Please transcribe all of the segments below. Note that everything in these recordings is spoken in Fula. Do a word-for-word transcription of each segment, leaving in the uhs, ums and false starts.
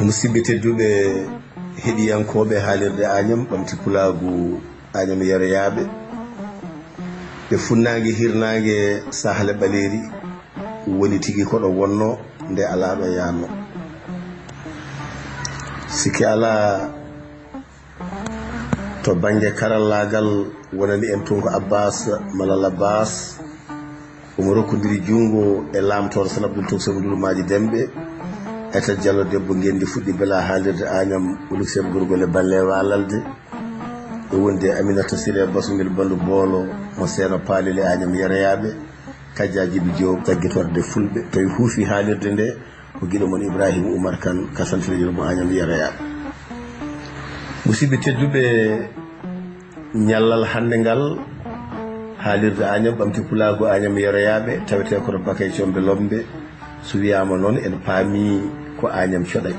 Musidɓe tedduɓe, heɗiyankooɓe haalirde Añam, Ɓamti Pulaagu Añam Yeroyaaɓe, ɓe funnaange hirnaange Sahle Ɓaleeri woni tigi ko ɗo wonno nde alaa ɗo yaanno. Sikke alaa, to bannge karallaagal wonani en toon ko Abbas Malal Abbas. Omo rokkondiri junngo e laamtoor Sal Abdul Tuk Sal Abdul Maaji Demɓe, Etat Jallo debbo ngenndi fuɗɗi bela haalirde Añam, Uluk Seer Gorgol e balle waalalde. E wonde Aminata Sire Basungel Bandu Boolo mo Seeno Paalel e Añam Yeroyaaɓe, Kajjaaji Bi Joob jaggitorde Fulɓe, tawi huufi haalirde nde ko giɗo mon Ibrahima Oumar Kane, ka santirejo mo Añam Yeroyaaɓe. Musidɓe tedduɓe, ñallal hannde ngal, haalirde Añam Ɓamti Pulaagu Añam Yeroyaaɓe, tawetee koto Bakay Combe Lombe, so wiyaama noon, en paami ko Añam Coɗay.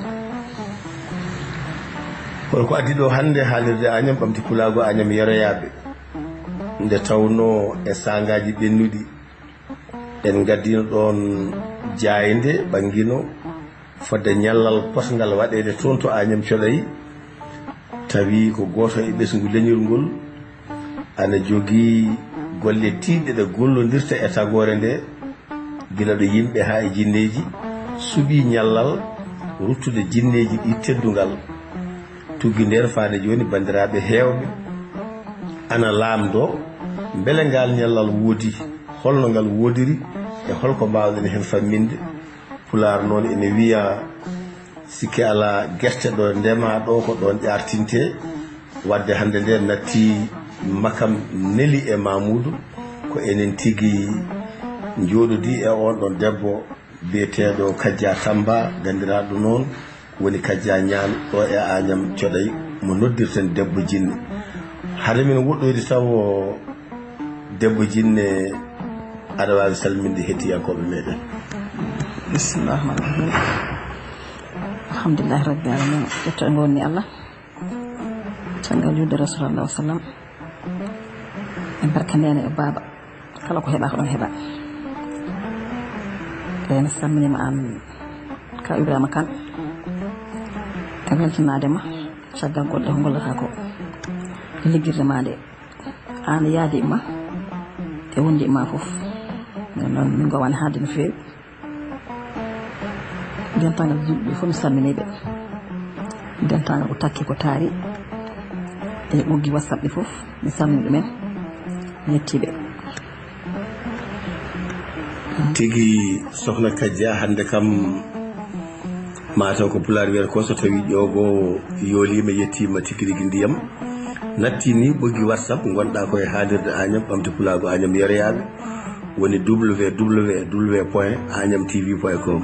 Kono ko addi ɗo hannde haalirde Añam Ɓamti Pulaagu Añam Yeroyaaɓe, nde tawnoo e saangaaji ɓennuɗi, en ngaddino ɗoon jaaynde ɓanngino fodde ñallal potngal waɗeede toon to Añam Coɗay, tawi ko gooto e ɓesngu leñol ngol ana jogii golle tiiɗɗe ɗe gollondirta e tagoore nde, gila ɗo yimɓe haa e jinneeji, suɓii ñallal ruttude jinneeji ɗi teddungal. Tuggi ndeen faade jooni, banndiraaɓe heewɓe ana laamdoo, mbele ngaal ñallal woodi, holno ngal woodiri, e holko mbaawɗen heen famminde? Pulaar noon ene wiya, sikke alaa, gerte ɗo ndemaa ɗo ko ɗoon ƴaartintee. Waɗde hannde nde natti makam Neli e Mamuudu, ko enen tigi njooɗodii e oon ɗoon debbo biyeteeɗo Kajja Tamba, ganndiraaɗo noon woni Kajja Ñaan ɗo e Añam Coɗay, mo noddirten Debbo Jinne. Hade men woɗɗoyde tawo, Debbo Jinne, aɗa waawi salminde heɗiyankooɓe meɗen. Bismillah rahmani rahim. Alhamdulillahi rabbil alamin. Ƴetta e ngonni Allah. Caggal juulde Rasulullah sallam. E barka neene e baaba. Kala ko heɓa ko ɗon heɓa. Eyi, mi salminiima aan ka Ibrahima Kane. E weltanaade ma caggal golle ko ngollata ko. E liggirde ma nde. Aan e yaadiiɓe ma e wondiiɓe ma fof. Nden noon, min ngowaani haalde no feewi. Dentaangal julɓe fof, mi salminii ɓe. Dentaangal ko takki ko taari e ɓoggi WhatsApp ɗi fof, mi salmini ɗumen, mi yettii ɓe. Tigi, Sokhna Kajja, hannde kam, mataw ko Pulaar wiyata ko, so tawi ƴoogo yooliima, yettiima tigi rigi ndiyam, natti ni ɓoggi WhatsApp, ngonɗa ko e haalirde Añam Ɓamti Pulaagu Añam Yeroyaaɓe, woni www point añamtv point com.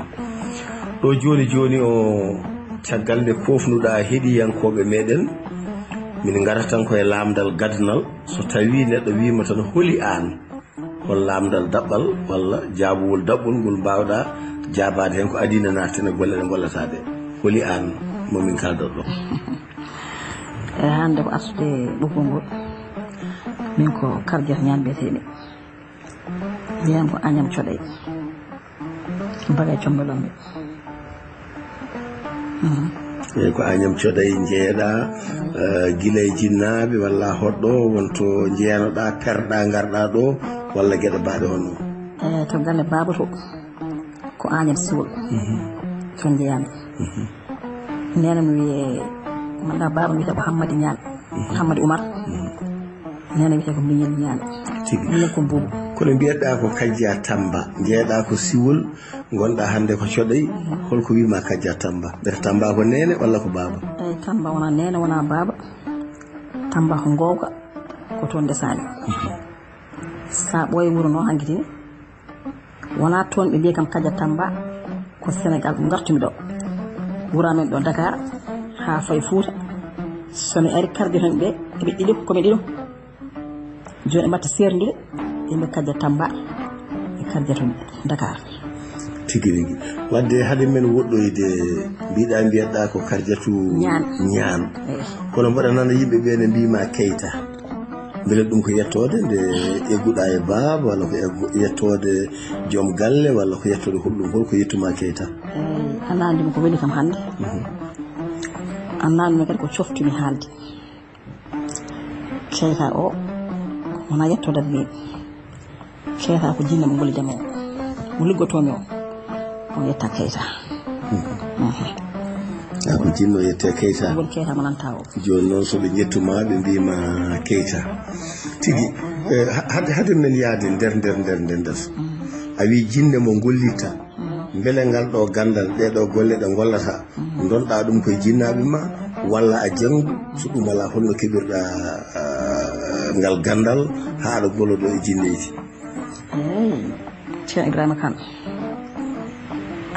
Ɗo jooni jooni o, caggal nde koofnuɗa heɗiyankooɓe meɗen, min ngaratan ko e laamdal gadanal. So tawi neɗɗo wiima tan, holi aan? Hol laamdal daɓɓal walla jaabowol daɓɓol ngol mbaawɗa jaabaade heen ko adii nde naateten e golle ɗe ngollata ɗe? Holi aan mo min kaldata ɗo? Eyi, hannde ko artude ɓoggol ngol. Min ko Kardiata Ñaan mbiyetee-mi. Jeeyam ko Añam Coɗay. Bagay Combe Lombe. Mhm. Eyi, ko Añam Coɗay njeeɗa, eh, gila e jinnaaɓe walla hoɗɗo, wonto njeenoɗa, perɗa, ngarɗa ɗo, walla geɗe baaɗe honno? Eyi, to galle baaba to, ko Añam Siwol. Mhm. To njeeyami. Mhm. Neene mi wiye, manda baaba mi wiyata ko Hammadi Ñaan. Mhm. Hammadi Umar. Mhm. Neene wiyata ko Miñel Ñaan. Tigi. Miñel ko Buubu. Kono mbiyeɗa ko Kajja Tamba, njeeɗa ko Siwol, ngonɗa hannde ko Coɗay. Mhm. Holko wima Kajja Tamba? Mbete Tamba ko neene walla ko baaba? Eyi, Tamba wona neene, wona baaba. Tamba ko ngoowka, ko toon ndesaani. Mhm. Sa ɓooyi wuro noon hankitini, wona toon ɓe mbiyi kam Kajja Tamba, ko Senegal ko ngartumi ɗo. Wuro amen ɗo Dakar, haa fayi Fuuta. So mi ari Kardiata ɓe, eɓe ɗiɗo, ko mi ɗiɗo. Jooni ɓe mbatta seerndude, yimɓe Kajja Tamba e Kardiata Dakar. Tigi rigi. Wadde hade men woɗɗoyde, mbiɗa mbiyeɗa ko Kardiata Ñaan. Ñaan. Eyi. Kono mboɗa nana yimɓe ɓe ne mbima Keyta. Mbele ɗum ko yettoode nde egguɗa e baaba, walla ko eggu-, yettoode joom galle, walla ko yettoode hulɗum, hol ko yettuma Keyta? Eyi, alaa, ɗum ko weli kam hannde. Mhm. Anndaanmi kadi ko coftumi haalde. Keyta o, wonaa yettodat min. Keyta ko jinne mo ngolli demo o. Mo liggotoomi o. O yetta Keyta. Mhm. A ko jinno yette Keyta. Woni Keyta mo nanta o. Jooni noon so ɓe njettu ma, ɓe mbiima Keyta. Tigi, eh, ha-, hade, hade men yaade nder, nder, nder, nder, nder. Mhm. A wi jinne mo ngollitta. Mhm. Mbele ngal ɗo gandal, ɗee ɗo golle ɗe ngollata, mhm, ndonɗa ɗum koye jinnaaɓe ma, walla a janngu, so ɗum alaa, holno keɓirɗa, ah, ngal gandal haa aɗa gollodo e jinneeji? Eey, Ceerno Ibrahima Kan,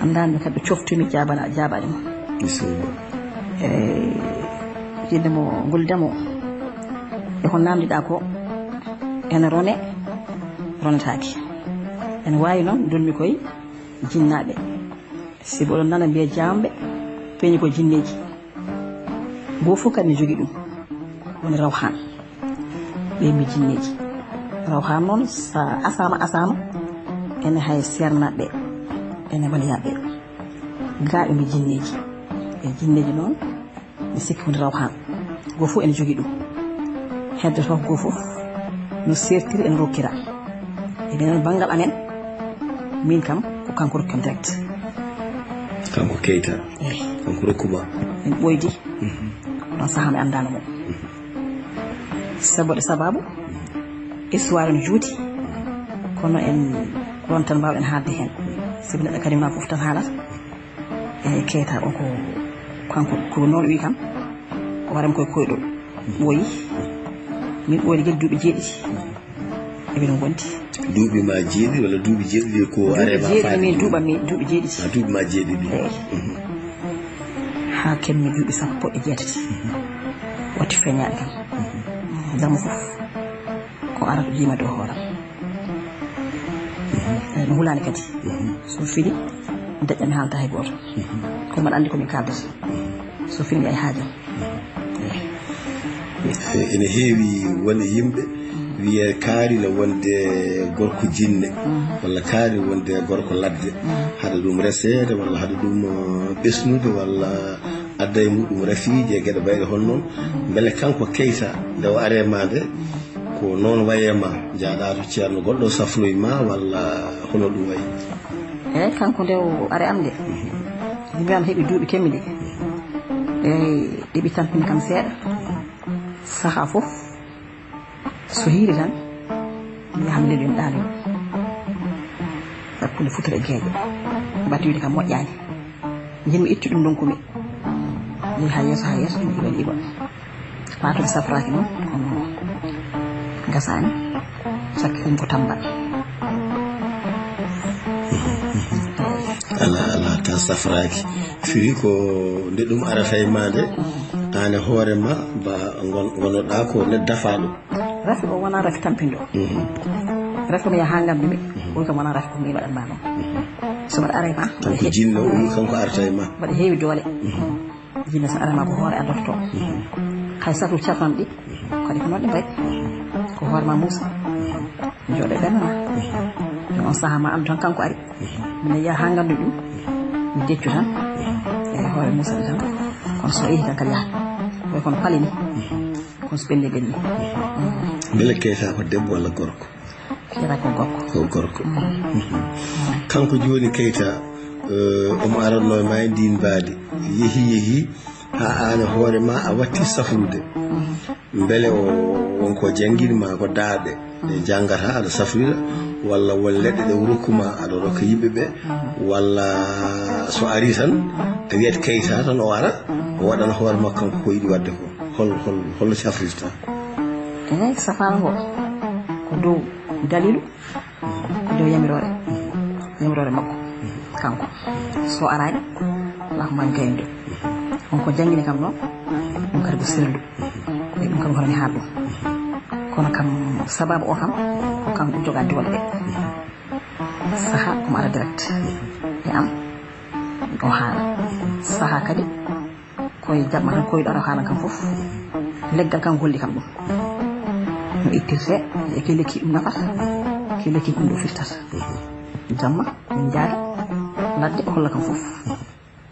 anndaanmi kadi ɗo coftumi jaabana-, jaabaade ma. Bisimilla. Eey, jinne mo ngollidamo, e ko naamndiɗaa ko, ene rone, ronetaake. Ene waawi noon, ndonmi koye jinnaaɓe. Sibu oɗon nana mbiya jaamɓe, peñi ko jinneeji. Goo fof kadi ne jogii ɗum, woni rawhaan. Ɓe mbi jinneeji. Rawhaan noon, so asaama, asaama, ene hay seernaaɓe, ene waliyaaɓe. Gaa ɓe mbi jinneeji. E jinneeji noon, mi sikki woni rawhaan. Goo fof ene jogii ɗum. Heddoto ko goo fof no seertiri, ene rokkira. E minen banngal amen, min kam ko kanko rokki kam direct. Kanko Keyta? Eey. Kanko rokku ma? Min ɓooydi. Mhm. Oɗon sahaa mi anndaano mo. Mhm. Sabu waɗi sabaabu, histoire no juuti, kono en ɗoon tan mbaawɗen haalde heen. Sabu neɗɗo kadi ma fof tan haalata. Eey, Keyta o ko kanko, ko noon o wi kam, o waɗan koye koyɗol. Ɓooyi. Min ɓooyde gila duuɓi jeeɗiɗi. Eɓen ngondi. Duuɓi ma jeeɗiɗi walla duuɓi jeeɗiɗi ko duuɓi are ma jeeɗiɗi faade min ɗum? Duuɓa mi, duuɓi jeeɗiɗi. A duuɓi ma jeeɗiɗi. Eey. Mhm. Haa kemmi duuɓi sappo e jeetati. Mhm. Watti feeñaade kam. Mhm. Jamma fof ko arata jiima dow hooram. Mhm. Eey, mi hulaani kadi. Mhm. So fini, daƴƴa mi haalda hay gooto. Mhm. Ko mbaɗa anndi ko min kaaldata. Mhm. So fini, mi ay haajam. Ene heewi won e yimɓe wiye kaari ne wonde gorko jinne, walla kaari wonde gorko ladde, haɗa ɗum reseede, walla haɗa ɗum, eh, ɓesnude, walla adda e muɗum rafiiji e geɗe bayɗe hono noon. Mbele kanko Keyta, nde o are ma nde, ko noon waye ma, njaaɗa to ceerno goɗɗo safroy ma, walla hono ɗum wayi? Eey, kanko nde o are am nde, mbiyam heɓi duuɓi kemmi ɗi. Eey, ɗiɓi tampini kam seeɗa. Sahaa fof, so hiiri tan, mi yaha mi leli ɗum ɗaali ɗum. Hakkunde futuro e geeƴo. Mbati wiide kam moƴƴaani. Njiɗmi ittu ɗum, ndonku mi. Leli haa yeeso, haa yeeso, mi iwa, mi iwa. Maa to mi safraaki noon, kono ngasaani. Sakkitin ko tammbal. Alaa, alaa, ta safraaki. Firi ko nde ɗum arata e ma nde, aan e hoore ma, ba ngon-, ngonoɗaa ko neɗɗo dafaaɗo. Rafi o wonaa rafi tampinɗo. Mhm. Rafi ko mi yaha haa nganndumi, mhm, oy kam wonaa rafi ko mi waɗan ma noon. Mhm. So mbaɗa ara e ma, tan ko jinne o, kanko arata e ma. Mbaɗa heewi doole. Mhm. Jinne so ara ma ko hoore a dofto. Mhm. Hay satu capan ɗi, mhm, kadi ko noon ɗi mbaɗi. Mhm. Ko hoore ma Muusa. Mhm. Jooɗo ɓenna. Mhm. Ɗum on sahaa ma anndu tan kanko ari. Mhm. Mine yaha haa nganndu ɗum. Mhm. Mi deccu tan. Mhm. E hoore Muusa ɗi tan. Kono so yehi tan kadi yaha. Koy kono palini. Mhm. Kono so ɓenni ɓenni. Mhm. Mbele Keyta ko debbo walla gorko? Keyta ko gorko. Ko gorko. Mhm. Mhm. Kanko jooni Keyta, eh, omo aranno e ma e ndin mbaadi. Yehi, yehi, haa aan e hoore ma a watti safrude. Mhm. Mbele o won ko janngin ma ko daaɗe ɗe janngata aɗa safrira, walla won leɗɗe ɗe o rokku ma aɗa rokka yimɓe ɓe, walla so ari tan a wiyat Keyta tan o ara, o waɗana hoore makko kanko ko yiɗi waɗde ko? Hol, hol, holno safrirta? Eey, safaango ko dow dalilu, ko dow yamiroore, yamiroore makko kanko. So araani, alaa ko mbaawmi gaynude. On ko janngini kam noon, ɗum kadi ko sirlu. E ɗum kam hono mi haal ɗum. Kono kam, sababu o kam, ko kanko jogaa doole ɗe. Sahaa omo ara direct e am, o haala. Sahaa kadi, koye jamma tan, koye ɗo ara haala kam fof. Leggal kam holli kam ɗum. No ittirte, e ke lekki ɗum nafata, ke lekki ɗum ɗo firtata. Jamma, min njaada ladde, o holla kam fof.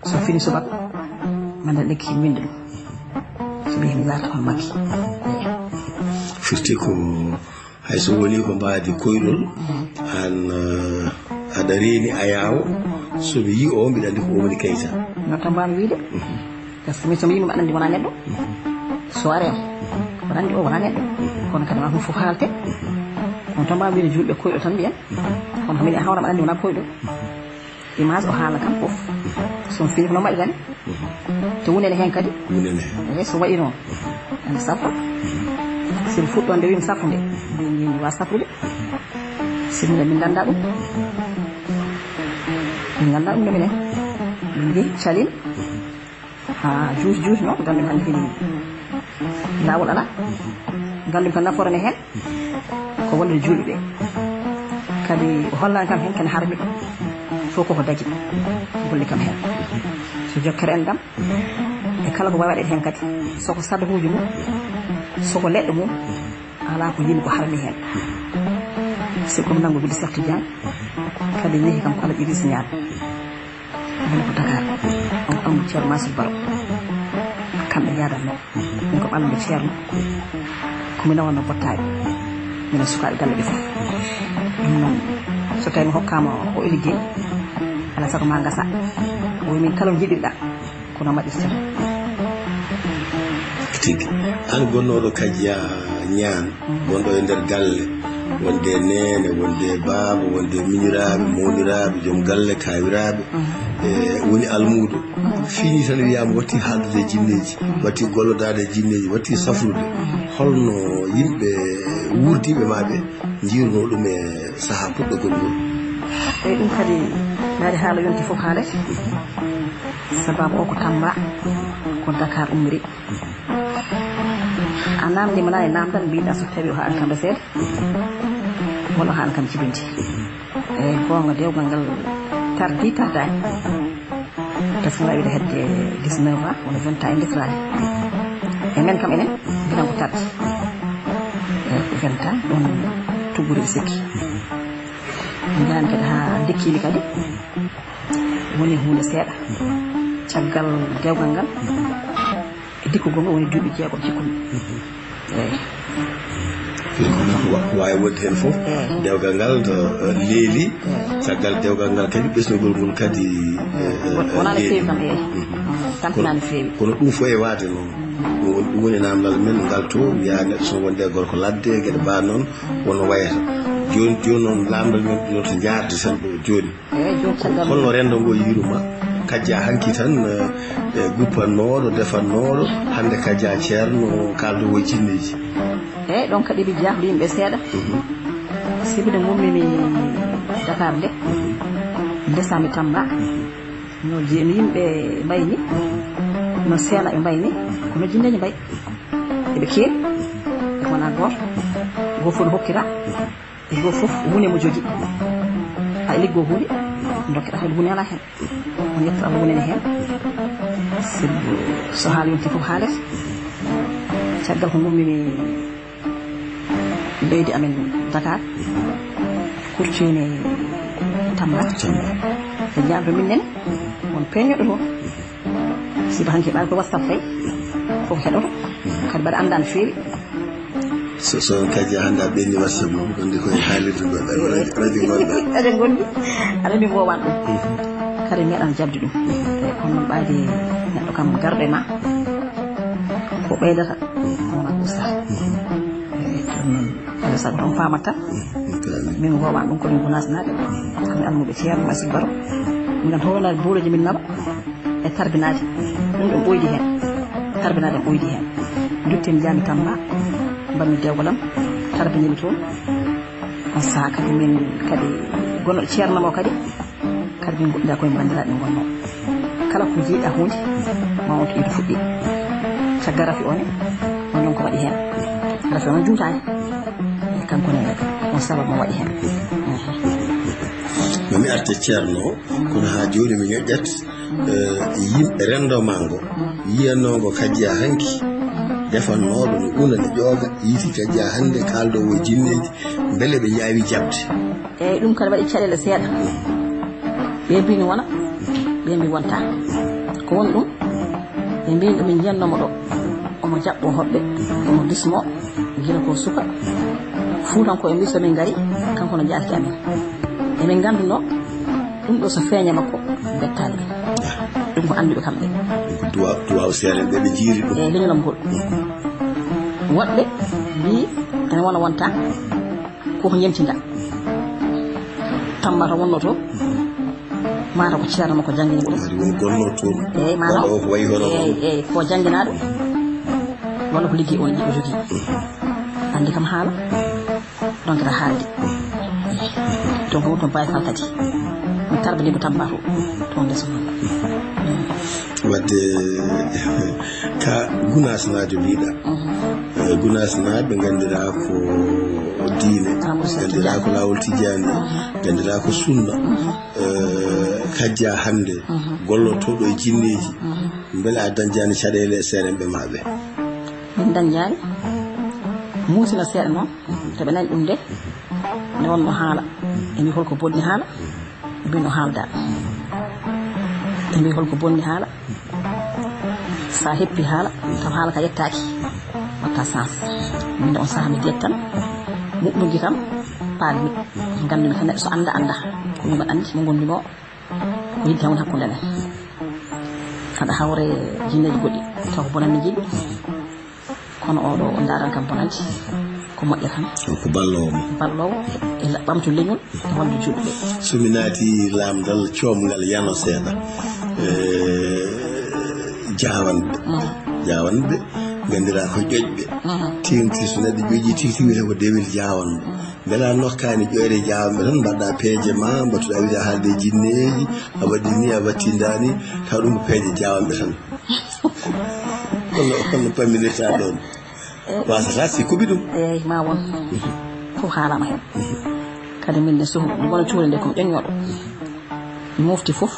So fini subaka, mande lekki min ɗum. So ɓe mi laata on makki. Firti ko hay so woni ko mbaadi koyɗol, an, eh, aɗa reeni ayaawo, so mi yi o, mbiɗa anndi ko o woni kayta. No tan mbaami wiide. Par ce que min, so mi yii mo, aɗa anndi wonaa neɗɗo. So ari am, aɗa anndi o wonaa neɗɗo. Kono kadi ma ɗum fof haalte. On tan mbaami wiide juulɓe koyɗo tan mbiyen. Kono min e hawram aɗa anndi wonaa koyɗo. Image o haalna kam fof. So on fini ko no mbaɗi tan. To wonani heen kadi. Wonani heen. Eey, so waɗi noon. Ene safra. So mi fuɗɗoon nde wiimi safrude. Mbiyen min wa safrude. Sinno min nganndaa ɗum. Min nganndaa ɗum ɗo minen. Min njehi calin. Haa juuti juuti noon, nganndumi hannde kadi laawol alaa. Nganndumi ko nafoore ne heen, ko wonde juulɓe ɓe. Kadi o hollani kam heen kene harmi, fof koko daji, golli kam heen. So jokkere enɗam, e kala ko wawi waɗeede heen kadi, soko sadakuuji mum, soko leɗɗe mum, alaa ko yiɗmi ko harmi heen. Sibu ɗum nanngu Wuli Seex Tijaan, kadi yehi kam ko Alhaji Idrissa Ñaan. Woni ko Dakar. On ko Amadou Ceerno Mansour Baro. Kamɓe njaadatnoo. Min ko ɓalnde Ceerno. Ko mi nawatnoo bottaaɓe. Minen sukaaɓe galle ɓe fof. Ɗum noon, so tawii mi hokkaama o e liggey, alaa sago ma ngasa. O wiyi min kala ko njiɗirɗaa, kono mbaɗirta. Tigi. An gonnooɗo Kajja Ñaan, gonɗo e nder galle, wonde e neene, wonde e baaba, wonde e miñiraaɓe, mawniraaɓe, joom galle, kaawiraaɓe, e woni almuudo. Fini tan wiyaama watti haaldude e jinneeji, watti gollodaade e jinneeji, watti safrude. Holno yimɓe wuurdiiɓe ma ɓe njiirunoo ɗum e sahaa puɗɗagol ngol? Eyi, ɗum kadi, ngaari haala yonti fof haalete. Sababu o ko Tamba, ko Dakar ummiri. A naamndiima naane naamndal, mbiɗa so tawi o haali kam seeɗa, walla o haali kam jibinde. Eyi, goonga, dewgal ngal tardi, tardaani. Par ce que waawde hedde dix-neuf ans, woni vingt ans e ndesraade. E men kam enen, mbiɗen ko tardi. Eyi, ko vingt ans, ɗum tuggude e sikki. Njahmi kadi haa ndikkiimi kadi, woni huunde seeɗa. Caggal dewgal ngal, e dikko goo ngol woni duuɓi jeegom cikkumi. Eyi. Wa-, waawi wonde heen fof. Eyi. Dewgal ngal, eh, leeli. Eyi. Caggal dewgal ngal kadi, ɓesnugol ngol kadi, eh, eh, won-, wonaa no leeli. Feewi kam, eyi. Mhm. Tampinaa no feewi. Kono, kono ɗum fof e waade noon. Ɗum woni, ɗum woni naamndal men ngal to, wiyaa neɗɗo so wonde e gorko ladde, geɗe mbaa noon, wonno wayata. Jooni, jooni noon, naamndal men ɗo to njaarde tan ɗo jooni. Eyi, joom caggal. Holno renndo ngo yiiruma? Kajja hanki tan, eh, eh, guppannooɗo, defannooɗo, hannde kajja ceerno, kaaldowo e jinneeji. Eyi, ɗon kadi mi jahdu yimɓe seeɗa. Mhm. Sibu nde ngummi mi Dakar nde, mhm, ndesami Tamba. Mhm. No ji-, no yimɓe mbayi ni, no seenaɓe mbayi ni, ko no jinneeji mbayi. Eɓe keewi, wonaa gooto. Gooto fof no hokkira. E gooto fof wune mo jogii. Hay liggoo huunde, ndokkeɗaa heen wune alaa heen. On yetto Allah wonani heen. Sibu so haala yonti fof haalete. Caggal ko ngummi mi leydi amen Dakar, kurtini Tamba. Tamba. Ɓe njaami to min nene, won peeñooɗo toon. Sibu hanki ɓaade ko WhatsApp kay, fof heɗoto. Kadi mbaɗa anndaa no feewi. So, so on kadi hannde a ɓenni WhatsApp mum, wonde koye haalirde gonɗa, ko radio, radio gonɗa. Aɗa ngonɗi, aɗa ngonɗi, aɗa ngonɗi, aɗa ngonɗi. Mhm. Kadi meeɗan jaɓde ɗum. Mhm. Eyi, kono noon ɓaade neɗɗo kam garɗo e ma, ko ɓeydata, mhm, wona ko usta. Mhm. Eyi, ɗum noon, alaa sago tan faamata tan. Mhm. Min ngoowan ɗum ko min Gunaas naaɓe. Mhm. Ko min almuɓe Ceerno Massi Baro. Min tan hoolaade buuroji min naɓa. E tarbinaade. Ɗum ɗum ɓooydi heen. Tarbinaade ɓooydi heen. Nduttimi jaami Tamba. Mbaɗmi dewgal am. Tarbinimi toon. On sahaa kadi min kadi gonnoɗo ceerno mo kadi. Kadi min ngoɗɗinda koye banndiraaɓe ngonnoo. Kala ko njiiɗa huunde, ma on to ido fuɗɗi. Caggal rafi o ne, on ɗon ko waɗi heen. Rafi o noon juutaani. Kanko ne, on sababu mo waɗi heen. No mi arta ceerno, kono haa jooni mi ñoƴƴat, eh, yimɓe renndo maa ngo, yiyanoo ngo kajja hanki, defannooɗo no una no ƴooga, yiiti kajja hannde kaaldoowo e jinneeji, mbele ɓe njaawi jaɓde. Eeyi, ɗum kadi waɗi caɗeele seeɗa. Ɓe mbii mi wona, ɓe mbii wontaa. Ko woni ɗum? Ɓe mbii ɗo min njiyannoo mo ɗo. Mo jaɓɓo hoɓɓe, omo bismo gila ko suka. Fuutanko e mbiso min ngari, kanko no jaati amin. Emin ngannduno ɗum ɗo so feeña makko bettaali ɓe. Ɗum ko annduɓe kamɓe. Duwa, duwa o seere ɓe, ɓe jiiri ɗum. E leñol am ngol. Woɗɓe mbii ene wona wonta koko ñemtinta. Tamba to wonno to, mata ko ceerno makko janngini ɗum. Kadi won gonno toon. Eeyi, mata. Waɗa o ko wayi hono eeyi, eeyi, ko jannginaaɗo. Walla ko liggey on yiɗo jogii. Anndi kam haala. Donc ta haalde. Donc won toon Baye Fall kadi. Mi tarbini ko Tamba to. Toon ndeso. Wadde ka Gunaas naajo mbiɗa. Eh, Gunaas naaɓe nganndiraa ko diine, nganndiraa ko laawol tijjaani, nganndiraa ko sunna. Eh, kajja hannde, gollotooɗo e jinneeji, mbele a dañjaani caɗeele e seerenɓe maɓɓe? Min dañjaani. Muusina seeɗa noon, to ɓe nani ɗum de, nde wonno haala. Emi holko bonni haala? Mbino haalda. Ɓe mbi holko bonni haala. Sa heppi haala, taw haala ka yettaaki. Watta sens. Min on saha mi ƴettan. Muɓɓugi kam, paami. Nganndu mi ka neɗɗo so annda, annda. Ko min mbaɗa anndi, mo ngonduno. Ko yidde won hakkunde men. Aɗa hawre jinneeji goɗɗi, taw ko bonanni jiɗi. Kono oɗo o ndaran kam bonanti, ko moƴƴa tan. Ko balloowo mo. Balloowo, e la-, ɓamtu leñol, e wallu juulɓe. So mi naati laamdal, coomngal yano seeɗa. Eh, jaawanɓe. Mm. Jaawanɓe, nganndiraa ko ƴoƴɓe. Mm. Tiŋti, so neɗɗo ƴoƴi tiŋti, wiyata ko dewel jaawanɓe. Mm. Mbela nokkaani ƴoyre jaawanɓe tan, mbaɗɗa peeje ma, mbattuɗa wiide a haalde e jinneeji, a waɗi ni, a wattindaani, taw ɗum ko peeje jaawanɓe tan. Kono, kono pamminirta ɗon. Wasata si kuɓi ɗum. Eeyi, ma won. Fof haalama heen. Kadi min ne so wona cuure nde komi ƴoññooɗo. Mi mofti fof,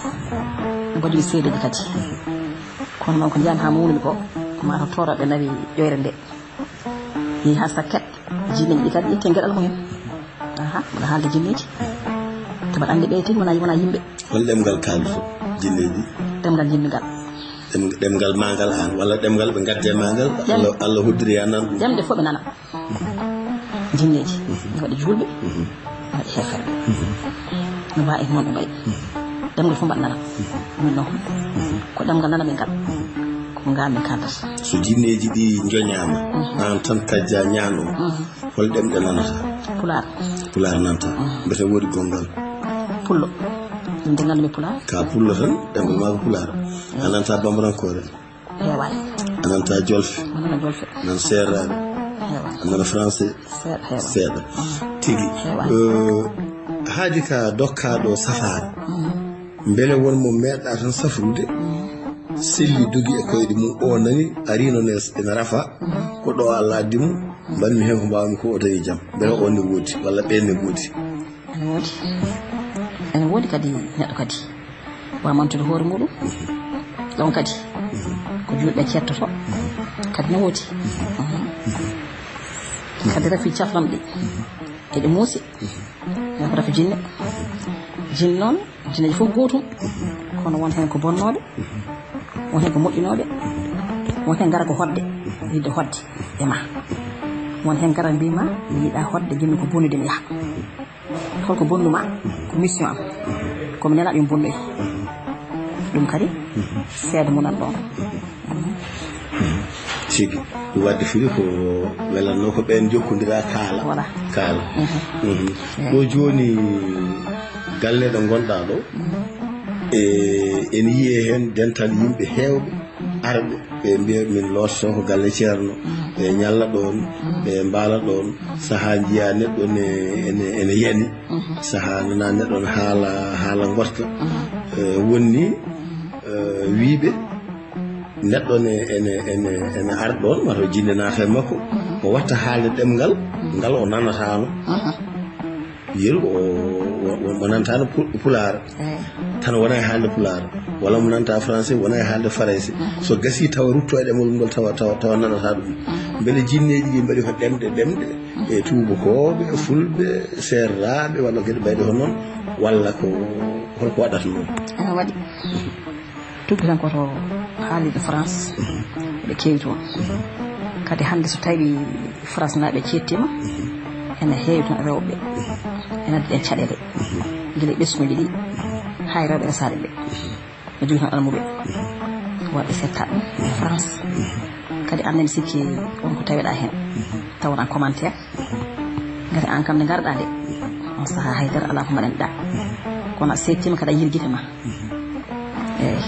mbaɗi seedeji kadi. Kono noon ko njiyam haa muunumi ko, ko maa to tooraɓe nawi ƴoyre nde. Yehi haa sakket, jinneji ɗi kadi ƴetti geɗal mumen. Aha, mbaɗa haalde jinneji. Te mbaɗa anndi ɓe tigi wona, wona yimɓe. Hol ɗemngal kaalduɗo jinneeji? Ɗemngal jinnugal. Ɗem-, ɗemngal maa ngal aan, walla ɗemngal ɓe ngadde maa ngal? Ɗem-, Allah, Allah hoddiri a nan ɗum. Ɗemɗe fof ɓe nana. Jinneeji. Mhm. Ne waɗi juulɓe, mhm, ne waɗi heeferɓe. Mhm. No mbaa e noon ɓe mbayi. Mhm. Ɗemngal fof mbaɗa nana. Mhm. Min noon. Mhm. Ko ɗemngal nana ɓe ngal. Mhm. Ko ngal min kaldata. So jinneeji ɗi njoñaama, mhm, aan tan kajja ñaano. Mhm. Hol ɗemɗe nanata? Pulaar. Pulaar nanta. Mm. Mbete woodi gonngal? Pullo. Min de nganndu-mi Pulaar. Ka pullo tan, ɗemɗe maa ko Pulaar. Mm. A nanta bambarankoore? Heewaani. A nanta jolfe? A nana jolfe. A nana seeraaɓe? Heewaani. A nana français? Seeɗa, heewaani. Seeɗa. Mm. Tigi. Heewaani. Eh, haadi ka dokkaaɗo safaara. Mm. Mbele won mo meeɗɗa tan safrude, selli dogi e koyɗe mum, o nani, ari noon ene, ene rafa, ko ɗo Allah addi mo, mbaɗmi heen ko mbaawmi ko, o dañi jam. Mbele oon ne woodi, walla ɓeen ne ngoodi? Ene woodi. Ene woodi kadi neɗɗo kadi waamantude hoore muɗum. Ɗon kadi ko juulɓe ceettoto. Kadi ne woodi. Kadi rafi cafram ɗi. Eɗi muusi. Won ko rafi jinne. Jinne noon, jinneeji fof gootum. Kono won heen ko bonnooɓe, won heen ko moƴƴinooɓe, won heen ngara ko hoɗde, yiɗde hoɗde e ma. Won heen ngara mbii ma, mi yiɗaa hoɗde, njiɗmi ko bonnude mi yaha. Holko bonnu ma? Ko mission am. Ko mi nelaaɗo mi bonnoyi. Ɗum kadi, seede mum nan ɗoon. Tigi. Ɗum wadde firi ko welatnoo ko ɓeen njokkondira kaala. Voilà. Kaala. Mhm. Mhm. Eey. Ɗo jooni galle ɗo ngonɗaa ɗo, e, ene yiyee heen dental yimɓe heewɓe arɓe, ɓe mbiya min loototo ko galle ceerno, ɓe ñalla ɗoon, ɓe mbaala ɗoon, sahaa njiyaa neɗɗo ne, ene, ene yani, sahaa nanaa neɗɗo ne haala, haala ngorka. Eh, wonni, eh, wiiɓe, neɗɗo ne, ene, ene, ene ar ɗoon, wata o jinne naata e makko, o watta haalde ɗemngal, ngal o nanataano. Yeru o, o, o, o nantaano pu-, Pulaar. Eey. Tan wona e haalde Pulaar. Walla mo nanta français, wona e haalde farayse. Mhm. So gasii tawa rutto e ɗemol ngol tawa, tawa, tawa nanata ɗum. Mhm. Mbele jinneeji ɗi mbaɗi ko ɗemɗe, ɗemɗe, e tuubakooɓe, e fulɓe, seerraaɓe, walla geɗe mbayɗe hono noon, walla ko, holko waɗata noon? Ene waɗi. Tuggi tan ko to haalirde France, mhm, ɓe keewi toon. Mhm. Kadi hannde so tawi France naaɓe ceettiima, ene heewi toon rewɓe, ene addi en caɗeele, gila ɓesnguuji ɗi, haa e rewɓe resaaɓe ɓe. No jogii toon almuɓe, waɗɓe seettaɓe France. Kadi aan ne mi sikki won ko taweɗaa heen, taw wonaa commentaire. Ngati aan kam nde ngarɗaa nde, on sahaa haydara alaa ko mbaɗanɗaa. Kono a seettiima kadi a yiil gite ma. Eeyi.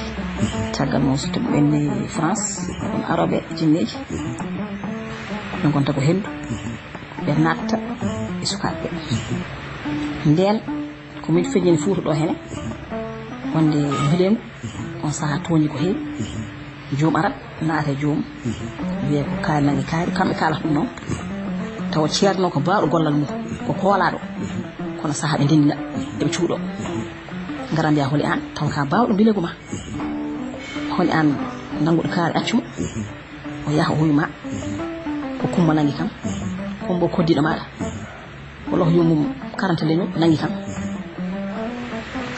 Caggal mum so tawii ɓenni France, ɗum arooɓe jinneeji. Ɗum gonta ko henndu. Ɓe naatta e sukaaɓe ɓe. Ndeen ko min feññini Fuuta ɗo hene. Wonde mbiɗen on sahaa tooñi ko heewi. Joom arat naata e joom. Wiye ko kaari nangi kaari, kamɓe kaalata ɗum noon. Tawa ceerno ko baawɗo gollal mum, ko koolaaɗo. Kono sahaa ɓe ndendina, eɓe cuuɗo. Ngara mbiya holi aan, tawa ka baawɗo mbileegu ma. Holi aan nannguɗo kaari accu mo. O yaha o huyu ma. Ko kumma nangi kam. Kumbo koddiɗo maaɗa. Walla ko yumum quarante leñol nangi kam.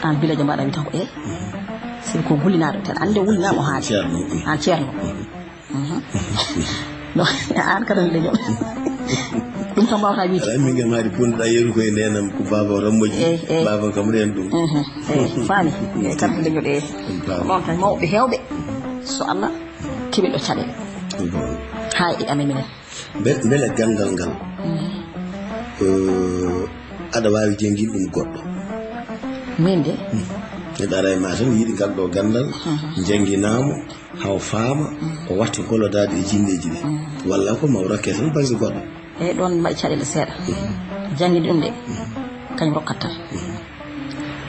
Aan bileejo mbaɗa wi tan ko e. Sabi ko gullinaaɗo, tan annde wullinaaɗo haali. Ceerno. Aan ceerno. Mhm. No, aan kadi leñol. Ɗum tan mbawata wiide. Ala min kam haali bonduɗa yeru koye nenam ko baba rammoji. Eyi, eyi. Baba kam ren ɗum. Mhm. Eyi, faami. Eyi, kadi leñol e. Ɗum faami. Noon tan mawɓe heewɓe. So Allah keɓiɗo caɗeele. Ɗum faami. Haa e amen minen. Mbe- mbele ganndal ngal, eh, aɗa waawi janngin ɗum goɗɗo? Min de? Neɗɗo ara e ma tan yiɗi ngal ɗo ganndal, jannginaamo, haw faama, o watta gollodaade e jinneeji ɗi. Walla ko mawrakke tan basi goɗɗo. Eyi, ɗoon mbaɗi caɗeele seeɗa. Janngin ɗum de, kañum rokkat tan.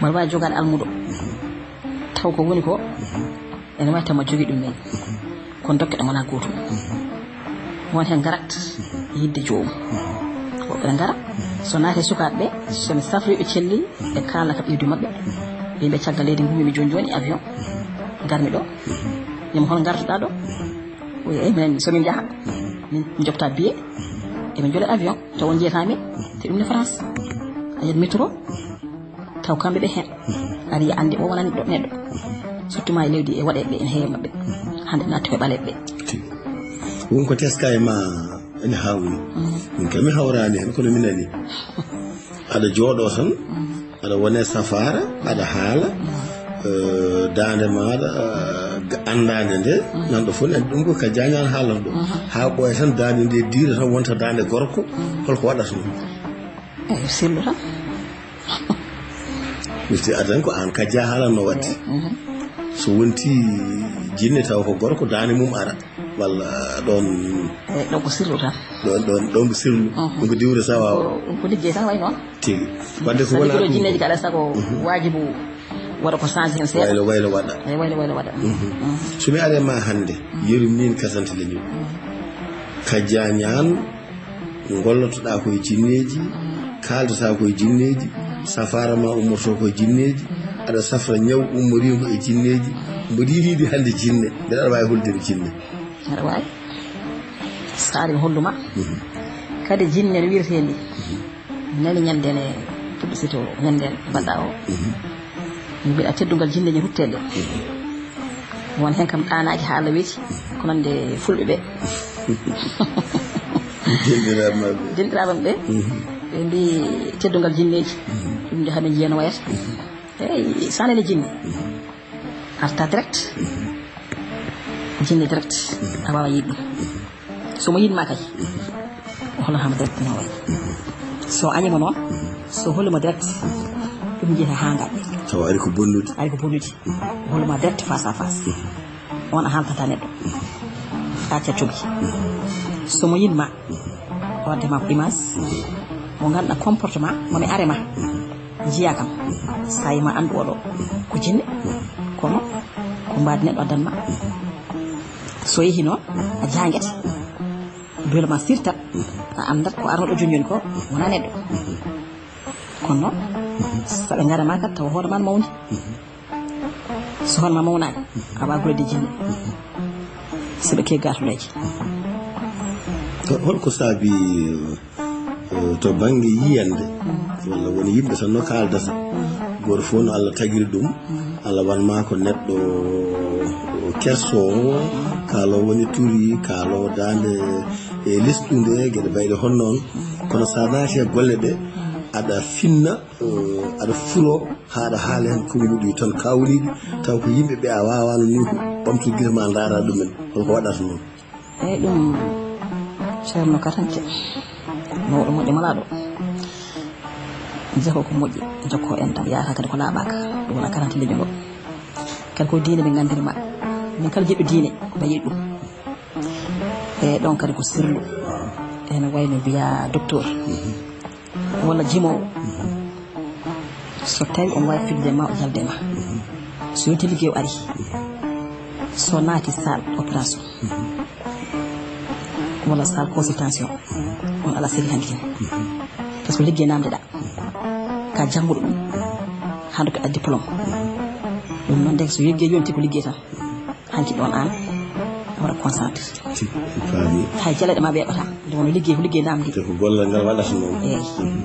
Mbaɗa waawi jogaade almudo. Taw ko woni ko, ene waawi taw ma jogii ɗum men. Kono dokke ɗam wonaa gootum. Won heen ngarat yidde joomum. Woɓɓe ne ngara, so naati e sukaaɓe ɓe, so mi safrii ɓe celli, ɓe kaalna kam iwdi maɓɓe. Ɓe mbiya caggal leydi ngummi mi jooni jooni e avion. Ngarmi ɗo. Mbiyam hol ngarduɗaa ɗo? O wiya, eyi, minen so min njaha, min njopta billet, emin njola avion, taw on njiyataa min, te ɗum ne France. A yiyat métro, taw kamɓe ɓe heen. Ari anndi o wonani ɗo neɗɗo. Surtout ma e leydi e waɗeɓe ɓe ene heewi maɓɓe. Hannde naatti koye ɓaleɓe ɓe. Tigi. Won ko teska e ma ene hawri. Min kam mi hawraani heen kono mi nani. Aɗa jooɗoo tan, aɗa wone safaara, aɗa haala, eh, daande maaɗa, eh, anndaande nde, nanɗo fof ne anndi ɗum ko ka jaañaan haalata ɗum. Haa ɓooya tan daande nde diira tan wonta daande gorko, holko waɗata ɗum? Eyi, sirlu tan. Mitti adan ko aan kajja haalanno waɗde. So wonti jinne taw ko gorko, daande mum ara. Walla ɗoon. Eyi, ɗo ko sirlu tan. Ɗoon, ɗoon, ɗoon ko sirlu. Ɗum ko diwre sawa. Ko, ɗum ko liggey tan way noon. Tigi. Wadde ko wona ɗum jinneeji kala sago waajibu waɗa ko change heen seeɗa. Waylo, waylo waɗa. Eyi, waylo, waylo waɗa. So mi are ma hannde, yeru min kasante leñol. Kajja ñaan, ngollotoɗaa koye jinneeji, kaaldataa koye jinneeji, safaara ma ummoto koye jinneeji, aɗa safra ñaw ummoriingo e jinneeji, mboɗo yiɗi yiide hannde jinne, mbeɗa aɗa waawi holludemi jinne. Aɗa waawi. So ari mi holluma. Kadi jinne no wiirtee ndi. Nani ñande ne publicité o, ñande mbaɗɗa o. Mbiɗa teddungal jinneeji rutteede. Won heen kam ɗaanaaji haa Allah weeti, ko nande fulɓe ɓe. Denɗiraaɓe maɓɓe. Denɗiraaɓe maɓɓe. Ɓe mbi teddungal jinneeji. Ɗum nde haɓe njiyano wayata. Eyi, sanene jinne. Arta direct. Jinne direct. A waawa yiɗ ɗum. So mo yiɗ ma kay. O holla hama direct no wayi. So añi mo noon. So holli mo direct. Ɗum jeeya haa ngaɗ. So ari ko bonnude. Ari ko bonnude. O holla ma direct face à face. On a haaltata neɗɗo. Acca cogi. So mo yiɗ ma. Wadde ma ko image. Mo ngannduɗaa comportement. Mo mi are ma. Njiya kam. So tawi ma anndu oɗo. Ko jinne. Kono. Ko mbaadi neɗɗo addan ma. So yehi noon. A jangete. Dole ma sirta. A anndat ko arnoɗo jooni jooni ko. Wona neɗɗo. Kono noon. Saɗa ngara ma kat tawa hoore ma no mawni. So hono ma mawnaani, a waagorede jinne. Sabu ke gaatuleeje. Ko holko saabi, eh, to bannge yiyannde, walla won yimɓe tan no kaaldata? Gooto fof no Allah tagiri ɗum. Allah wan ma ko neɗɗo kersoowo, Kaalo woni turi, kaalo daande e lesɗunde, geɗe bayɗe hono noon. Kono so a naati e golle ɗe, aɗa finna, eh, aɗa furo, haa aɗa haala heen ko woni ɗi tan kawliiɗi, taw ko yimɓe ɓe a waawaano nuuhu, ɓamtu gite ma ndaara ɗumen, holko waɗata noon? Eeyi, ɗum Ceerno Katance, mawɗo moƴƴo malaaɗo. Jokko ko moƴƴi, jokko enɗam, yaaka kadi ko laaɓaaka, ɗum wona karante leñol ngol. Kadi ko diine ɓe nganndirma. Min kala jiɗɗo diine, ɓe yiɗi ɗum. E ɗon kadi ko sirlu. Ene wayno mbiya docteur. Walla jimoowo. So tawi on waawi fijde ma, o jalde ma. So yonti liggey o ari. So naati salle opération. Walla salle consultation. On ala siri hanki. Parce que liggey namde ɗa. Ka jannguɗo ɗum. Haa ndokke ɗa diplôme. Ɗum noon de so yegge yonti ko liggey tan. Hanki ɗon aan a waɗa concentré. Tigi, mi faami. Hay jaleɗe ma ɓeeɓata. Nde wonno liggey ko liggey namdi. Te ko gollal ngal waɗata noon. Eeyi. Mhm.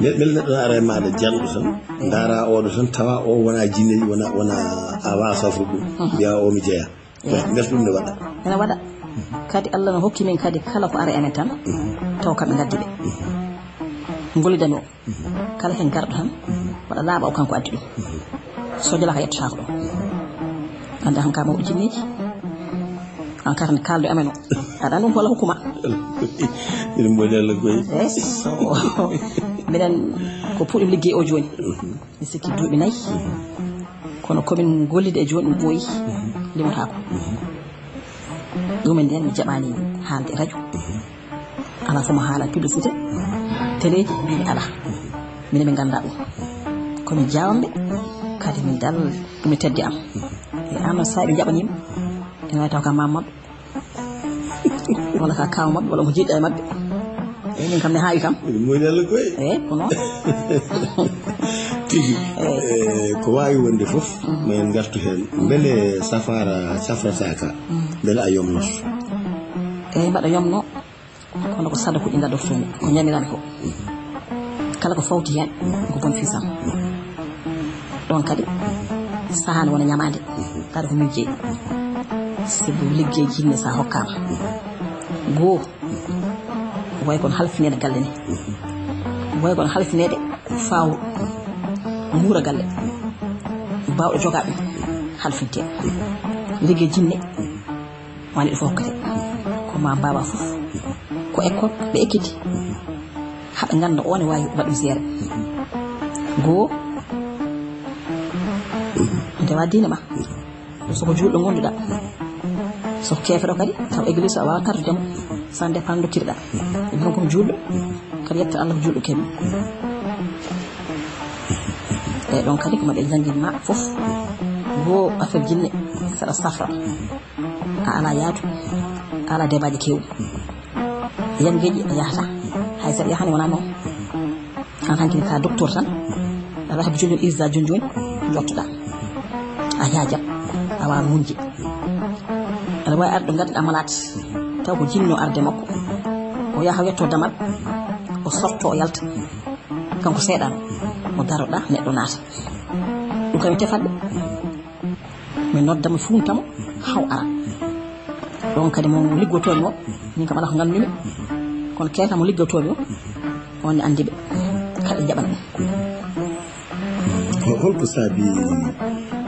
Mbele neɗɗo ara e maaɗa janɗo tan, ndaara oɗo tan, tawa o wona jinneji, wona, wona a waawa safrude ɗum. Mhm. Mbiya o mi jeya. Eeyi. Mbele ɗum ne waɗa. Ene waɗa. Kadi Allah no hokki min kadi kala ko ara enen tan, mhm, taw kamɓe ngaddi ɓe. Mhm. Ngollidan o. Kala heen garɗo tan, waɗa laaɓa o kanko addi ɗum. So jalaaka yettotaako ɗo. Annda tan ka mawɗo jinneeji. An kala tan kaalɗo e amen o. Aɗa anndi ɗum ko Allah hokkuma. Minen mboɗi Allah koy. Eeyi, so minen ko puɗɗi liggey o jooni. Mi sikki duuɓi nayi. Kono komin gollida e jooni ɗum ɓooyi. Limotaako. Ɗum e ndeen mi jaɓaani haalde e radio. Alaa fof mo haala publicité, teleeji, mbiimi alaa. Minen min nganndaa ɗum. Ko min jaawamɓe, kadi min dal ɗum e tedde am. E aan noon, so ɓe njaɓaniima, ene waawi taw ka maam maɓɓe. Walla ka kaaw maɓɓe, walla ko jiɗɗa e maɓɓe. Eeyi, min kam ne haawi kam. Miɗo moƴƴi Allah koy. Eeyi, ko noon. Tigi. Eeyi. Eh, ko waawi wonde fof, mhm, ma en ngartu heen. Mbele safaara safrataaka, mhm, mbele a yomnoto? Eeyi, mbaɗa yomno. Kono ko sadakuuji ngadortoomi, ko ñamirami ko. Kala ko fawti heen, ko bon fisam. Ɗoon kadi, sahaa ne wona ñamaande, kadi ko miijee. Sibu liggey jinne so a hokkaama. Goo, way kono halfineede galle ne. Way kono halfineede faaw nguura galle. Baawɗo jogaa ɗum, halfintee. Liggey jinne, wani ɗo fof hokkete. Ko ma mbawa fof. Ko école ɓe ekkiti. Haɓe ngannda o ne waawi waɗ misere. Goo, ndewa diine ma. So ko juulɗo ngonduɗa. So ko keefeɗo kadi, taw église a waawa kardude mo. Ça dépend ndokkirɗa. Ɗum noon ko mo juulɗo. Kadi yetta Allah ko juulɗo keɓi. E ɗon kadi ko maɗe janngin ma fof. Goo affaire jinne, saɗa safra. A alaa yaadu, a alaa debaaji keewɗi. Yan geƴi a yahata. Hay saɗa yahani wona noon. An hankini ka docteur tan. Aɗa waɗa ko jooni jooni, irsa jooni jooni, jottoɗa. A yaajat, a waawa muñde. Aɗa waawi arde ɗo ngadduɗa malade. Taw ko jinno arde makko. O yaha yetto damal, o sotto o yalta. Kanko seeɗan, o daroɗa, neɗɗo naata. Ɗum kam mi tefat ɗum. Mi nodda mo, fuunta mo, haw ara. Ɗon kadi mo liggotoomi o, min kam alaa ko nganndu-mi. Kono keeta mo liggotoomi o, on ne anndi ɓe. Kaɓe njaɓana ɗum. Ko holko saabi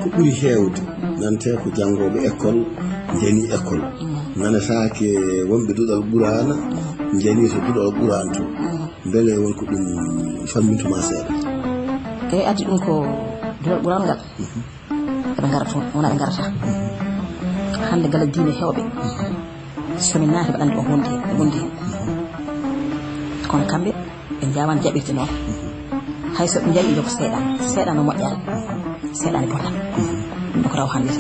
ko ɓuri heewde nante ko janngooɓe école njani école? Nanetaake wonɓe duɗal Quraana njani to duɗal Quraana to. Mbele won ko ɗum fammintuma seeɗa? Eeyi, addi ɗum ko duɗal Quraana ngal. Eɓe ngara toon, wona ɓe ngarata. Hannde galle diine heewɓe, so min naati, mbaɗa anndi o wondi heen, wondi heen. Kono kamɓe, ɓe njaawaani jaɓirde noon. Hay so ɓe njaɓi, ko seeɗa, seeɗa no moƴƴaani, seeɗa ne bona. Ɗum ko raw hannde.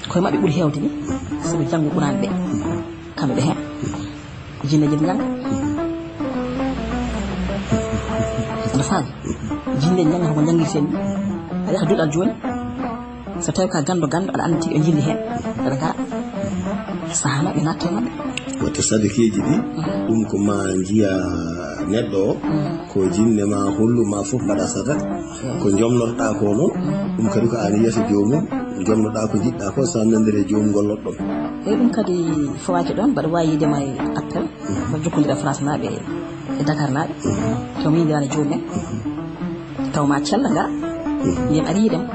Koye maɓɓe ɓuri heewde ni, sabu janngo Quraan ɓe, kamɓe ɓe heen. Ko jinneeji ɓe njannga. Aɗa faami? Jinneeji njannga ko ko njanngirten ni. A yahata duɗal jooni. So tawi ka ganndo ganndo, aɗa anndi tigi ɓe njinndi heen. Aɗa ngara. Sahaa maɓɓe natta e maɓɓe. Wata sadakeeji ɗi, ɗum ko ma njiya Neɗɗo o, ko jinne ma hollu ma fof mbaɗa sadak. Ko jomnotoɗaa ko noon, ɗum kadi ko aan yiyata joomum, jomnoɗaa ko njiɗɗaa ko, so a nanndiri e joomum ngol loɗɗon. Eyi, ɗum kadi fawaaki ɗoon, mbaɗa waawi yiide ma e appel, mbaɗa jokkondira e France naaɓe e Dakar naaɓe, taw mi yinndiraani joomum en, taw ma cella ngara, mbiyen aɗa yiide ma,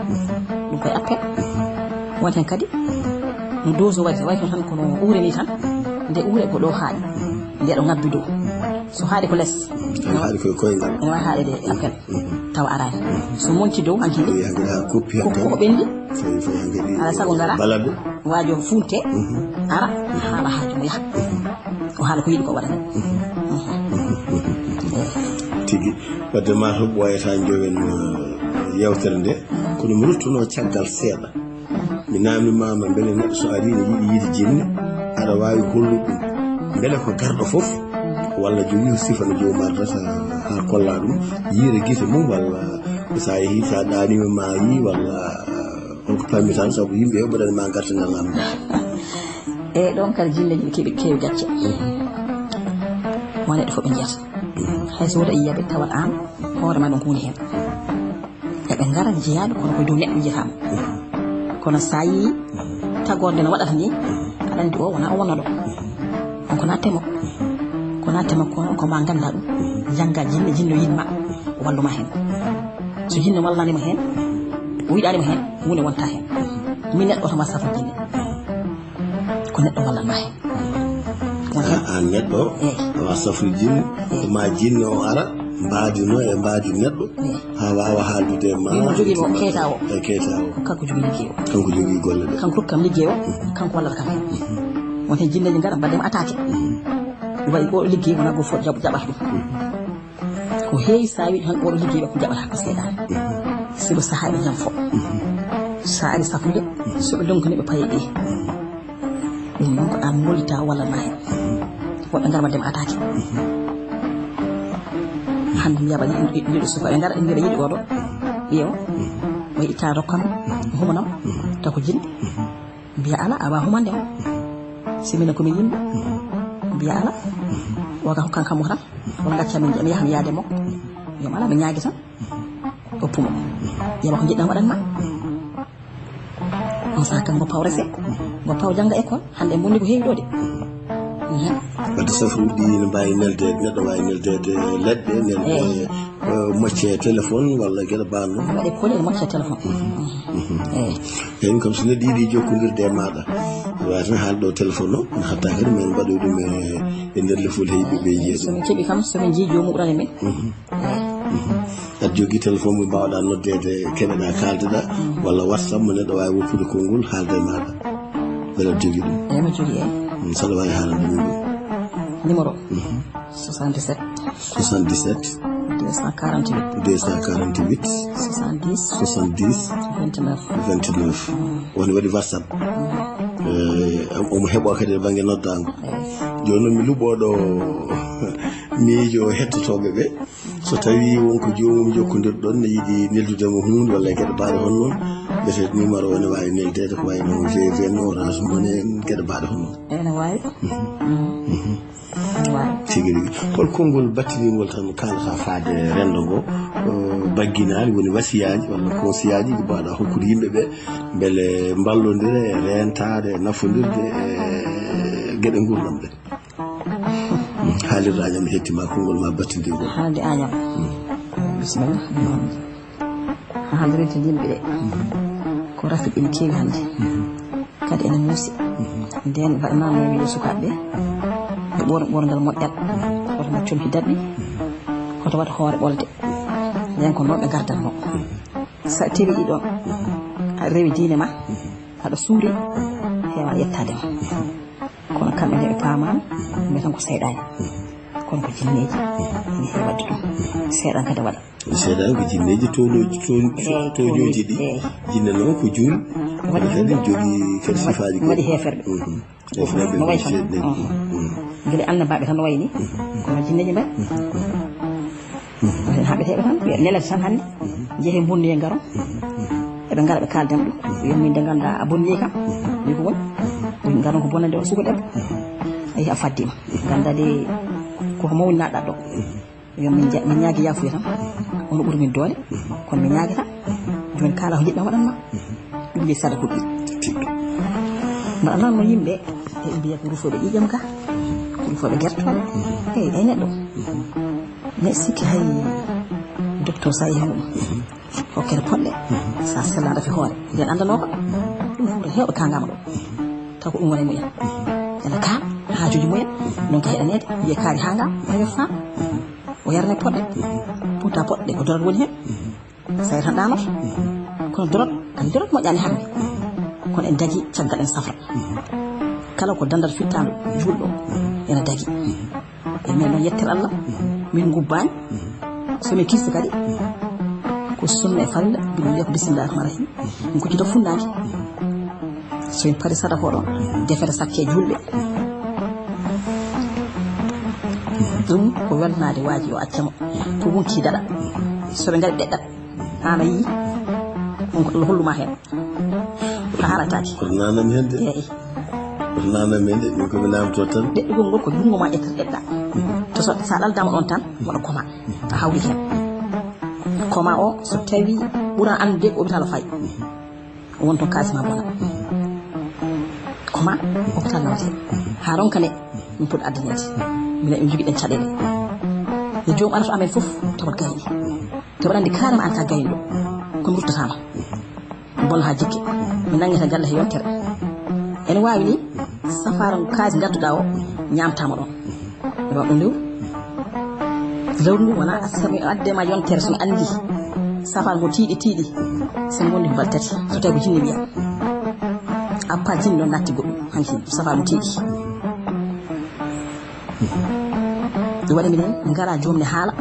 ɗum koye appel. Won heen kadi no dose o waɗi, waɗi tan kono uure ni tan, nde uure ko ɗo haaɗi, nde ɗo ngabbi dow. So haaɗi ko les. Ene haaɗi koye koyngal. Ene waawi haaɗeede e appel. Tawa araani. So monti dow, hankadi. Eyi, hankadi haa koppi ko, hankadi. Ko ɓenndi. Fayi, fayi hankadi. Alaa sago ngara. Balaɗe. Waajo funte. Ara, haala haaju mum yaha. O haala ko yiɗi ko waɗa. Tigi. Wadde ma to ɓooyata jowen, eh, yewtere nde. Kono mi ruttuno caggal seeɗa. Mi naamnimaama mbele neɗɗo so arii ne yiɗi yiide jinne, aɗa waawi hollude ɗum. Mbele ko garɗo fof, walla jogii ko sifa no joomum ardata haa kollaa ɗum, yiira gite mum, walla so a yehii, so a ɗaaniima ma a yii, walla on ko pammi tan, sabu yimɓe heɓɓuɗen ma ngarta ngal am. E ɗoon kadi jinneeji ne keewi, keewi gacce. Won neɗɗo fof ɓe njiyata. Hay so wota yiyaɓe tawat aan hoore ma ɗum ko woni heen. Eɓe ngara njiyaaɓe kono ko dow neɗɗo njiyataama. Kono so a yii tagoorde no waɗata ni, aɗa anndi o wonaa o wonnoo ɗo. On ko naa temo. Ko naa temo ko, ko ma ngannda ɗum. Jannga jinne, jinne o yiɗ ma, wallu ma heen. So jinne wallani ma heen, o yiɗaani ma heen, huunde wonta heen. Min neɗɗo oto ma safo jinne. Ko neɗɗo wallan ma heen. Wonta. Aan neɗɗo, eyi, awa safru jinne, eyi, ko ma jinne o ara, mbaadino e mbaadi neɗɗo, eyi, haa waawa haaldude e ma. Min mo jogii mo keeta o. E keeta o. Ko kanko jogii liggey o. Kanko jogii golle ɗe. Kanko rokki kam liggey o, mhm, kanko wallata kam heen. Mhm. Won heen jinneeji ngara mbaɗde mo attaqué. Mhm. Waɗi o liggey wona go fof jaɓ-, jaɓata ɗum. Mhm. Ko heewi so a wiɗi tan oɗo liggey ɓe ko jaɓata ko seeɗa. Mhm. Sibu sahaa ɓe jam fo. Mhm. So a ari safrude, mhm, so ɓe ndonki ni ɓe paye ɗi. Mhm. Ɗum noon ko aan ngollita walla ma heen. Woɓɓe ngar wadde ma attaqué. Hannde mbiya mbaɗi yiɗi suka, ɓe ngar mbiya yiɗi oɗo. Ɓiyo, o itta rokkam, humanam, taw ko jinɗi. Mbiya ala, awa humande ma. Si minen ko min yimɓe. Mbiya ala, o ka hokkan kam mo tan. Wala ngacca min, mi yaha mi yaade mo. Yo mi ala, mi ñaagi tan. O pumo. Yeɓa ko jiɗɗa waɗan ma. On saka ngo paw rese. Ngo paw jannga école. Hannde en bonni ko heewi ɗo de. Mhm. Wadde safruuji ɗi ne mbaawi neldeede, neɗɗo waawi neldeede leɗɗe, nelde, eh, mocce téléphone walla geɗe baaɗe noon. Waɗe koli e mocce téléphone. Mhm. Mhm. Eyi. Eyi, kam so neɗɗo yiɗi jokkondirde e maaɗa, waawi tan haalde ɗo téléphone o, hatta kadi min mbaɗoy ɗum e, e nder lefol he yimɓe ɓe njiya ɗum. So min keɓi kam, so min njii joomum ɓurani min. Mhm. Eyi. Mhm. Aɗa jogii téléphone mo mbaawɗaa noddeede, keɓeɗaa, kaaldeɗaa, walla WhatsApp mo neɗɗo waawi woppude konngol, haalda e maaɗa. Mbeɗa aɗa jogii ɗum? Eyi, mi jogii, eyi. Mm, so aɗa waawi haalande min ɗum. Numéro? Mhm. Soixante-dix-sept. Soixante-dix-sept. Deux cent quarante-huit. Deux cent quarante-huit. Soixante-dix. Soixante-dix. Vingt-neuf. Vingt-neuf. Mm. Woni waɗi WhatsApp. Mm. Eh, omo heɓoo kadi e bannge noddaango. Eyi. Jooni noon mi luɓooɗo miijo hettotooɓe ɓe. So tawii won ko joomum jokkondirɗon ne yiɗi neldude mo huunde walla e geɗe baaɗe hono noon, mbiyetee numéro o ne waawi neldeede ko wayi no V V N, Orange Money en, geɗe baaɗe hono noon. Ene waawi. Mhm. Mhm. Ene waawi. Tigi rigi. Hol konngol battiningol tan kaalata faade renndo ngo, o, bagginaali woni wasiyaaji walla konsiyaaji ɗi mbaawɗaa hokkude yimɓe ɓe mbele mballondira e reentaade e nafondirde e geɗe nguurndam ɗe? Haalirde Añam hetti ma konngol ma battindirgol. Haalde Añam. Mm. Bisimilla. Haalde rentinɗo yimɓe ɓe. Mm. Ko rafi ene keewi hannde. Mm. Kadi ene muusi. Mm. Ndeen mbaɗanaama wiide sukaaɓe ɓe. Ɓe ɓoorna ɓoorngal moƴƴal. Mm. Hoto mbaɗ comci daɗɗi. Mm. Hoto waɗ hoore ɓolde. Ndeen ko noon ɓe ngardatnoo. Mm. So a tewi ɗiɗo, mm, a rewi diine ma, mm, aɗa suuri, heewa yettaade ma. Mm. Kono kamɓe nde ɓe paamaani, mbiyata ko seyɗaani. Kono ko jinneeji, ene heewi waɗde ɗum. Seyɗan kadi waɗa. Seyɗan ko jinneeji townooji, toon-, eeyi, townooji ɗi. Eeyi. Jinne noon ko juul. Waɗi kadi juul. Jogii kadi sifaaji goɗɗi. Waɗi heeferɓe. Mhm. Heeferɓe no wayi tan. Mhm. Mhm. Gila annabaaɓe tan no wayi ni. Mhm. Kono jinneeji mbaɗi. Mhm. Haa ɓe heɓe tan, ɓe nelata tan hannde, njehe mbonnoye ngaro. Eɓe ngara ɓe kaalden ɗum. Wiya min de ngannda a bonni kam. Wi ko woni? Wi ngaro ko bonnande o suka debbo. A yiya a faddiima. Ngannda de ko mawni naɗɗa ɗo. Yo min ja-, min ñaagi yaafuya tan. Ono ɓuri min doole. Kono mi ñaagata. Jooni kala ko jiɗɗa waɗan ma. Ɗum jeyi sada huɗi. Mbaɗa noon no yimɓe e mbiya ko rufooɓe ƴiƴam ga. Ko rufooɓe gertooɗe. Eyi, ay neɗɗo. Ne sikki hay docteur sa yehi mum. Hokkere poɗɗe. Sa sellaɗo fi hoore. Yen anndano ko. Ɗum fof heewɓe kangama ɗo. Taw ko ɗum woni mumen. Ene ka haajuji mumen. Donc heɗanede. Wiye kaari hanga. Heɓe faam. O yarne poɗɗe. Pourtant poɗɗe ko dorot woni hen. Sa yar tan ɗaanoto. Kono dorot, kadi dorot moƴƴani hannde. Kono en dagi caggal en safra. Kala ko dandal fittaandu juulɗo ene dagi. E min noon yettere Allah, min ngubbaani. So min kirsi kadi, ko sunna e farilla, mbiɗo wiya ko bismillaahi rahmaani rahiim. Min kuccita funnaange. So min pari sadaka o ɗon, defere sakke juulɓe. Ɗum ko welnaade waaji o accamo. Ko wonti daɗa. So ɓe ngari ɗeɗɗat, aan a yii. Ɗum ko Allah holluma heen. A harataake. Koto nanam hen de. Eey. Koto nanam hen de, min ko mi namto tan. Ɗeɗɗugol ngol ko junngo ma ƴettata ɗeɗɗa. To so, sa ɗaldama ɗon tan, waɗa koma. A hawri heen. Koma o, so tawi ɓura anndude ko hôpital o fayi. Won toon kaalis ma bona. Koma, hôpital nawete. Haa ronka ne, min poti addaneede. Minen en jogiɗen caɗeele. Yo joom arata amen fof, tawat gayni. Te waɗa anndi carrément an ka gayni ɗo. Ko mi ruttata ma. Bon haa jikke. Mi nanngata galle he yontere. Ene waawi ni, safara kaalis ngadduɗa o, ñaamtama ɗon. Ɗum ɗum lewru. Lewru ndu wona, so mi adde ma yontere, so mi anndi safara mo tiiɗi, tiiɗi, so mi wondi ko balɗe tati, so tawi ko jinne wiya. Appa jinne ɗon natti goɗɗum, hanki safara mo tiiɗi. Ɗum waɗi minen, min ngara joom ne haala,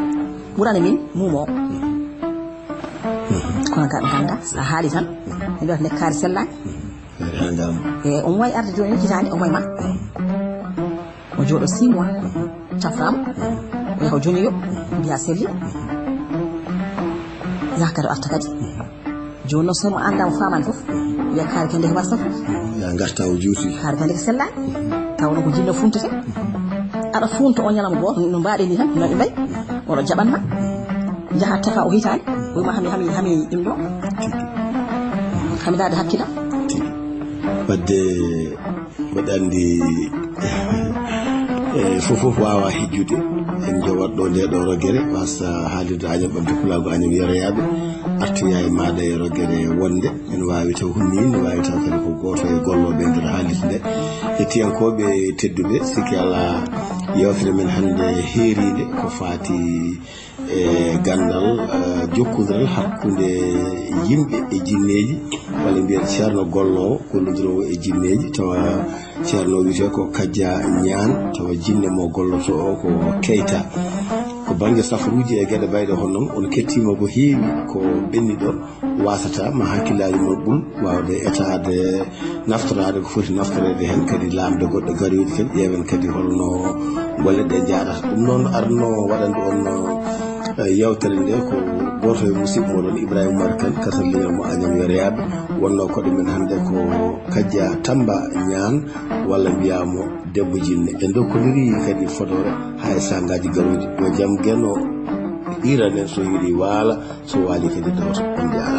ɓurana min muumo o. Kono ka ɓe ngannda, so a haali tan, ɓe mbiyata nekkaari sellaani. E on wawi arde jooni hitaande, on wawi ma. O jooɗo six mois, cafraama, o yaha o joñoyo, mbiya selli. Yaha kadi o arta kadi. Jooni noon so mo annda mo faamaani fof, wiya kaari kadi ko wasa fof. Ya ngarta o juuti. Kaari kadi ko sellaani. Taw no ko jinno funtete. Aɗa funta o ñalawma gooto, no mbaɗe ni tan, no ɓe mbayi. Oɗo jaɓan ma. Njaha tefa o hitaani. Wiy ma hami, hami, hami ɗum ɗo. Hami daade hakkila. Wadde mboɗo anndi, e, fof fof waawa hijjude. En njowat ɗo nde ɗo rogere, wasa haalirde Añam ɓamde pulaagu Añam yeroyaaɓe. Artoya e maaɗa e rogere wonde. Ene waawi taw hunni, ne waawi taw kadi ko gooto e gollooɓe e nder haalirde nde. Hettiyankooɓe tedduɓe, sikki alaa yewtere men hannde heeriinde ko faati e ganndal, eh, jokkondiral hakkunde yimɓe e jinneeji, walla mbiyen ceerno golloowo, gollondiroowo e jinneeji, tawa ceerno wiyetee ko Kajja Ñaan, tawa jinne mo golloto o ko Keyta. Ko bannge safaruuji e geɗe mbayɗe hono noon, on kettiima ko heewi ko ɓenni ɗo, wasata ma hakkillaaji mon ɓul waawde etaade, naftoraade ko foti naftoreede heen, kadi laamde goɗɗe garoyɗe kadi, ƴeewen kadi holno golle ɗe njaadata. Ɗum noon arno waɗande on, eh, yewtere nde ko gooto e musidɓe moɗon Ibrahima Umar Kane, kasal leñol mo Añam Yeroyaaɓe. Wonnoo koɗo men hannde ko Kajja Tamba Ñaan, walla mbiyaa mo Debbo Jinne. En ndokkondirii kadi fodoore haa e saangaaji garooji. Yo jam Geno hiiran en so yiɗi waala, so waali kadi dawto. On njaaraama.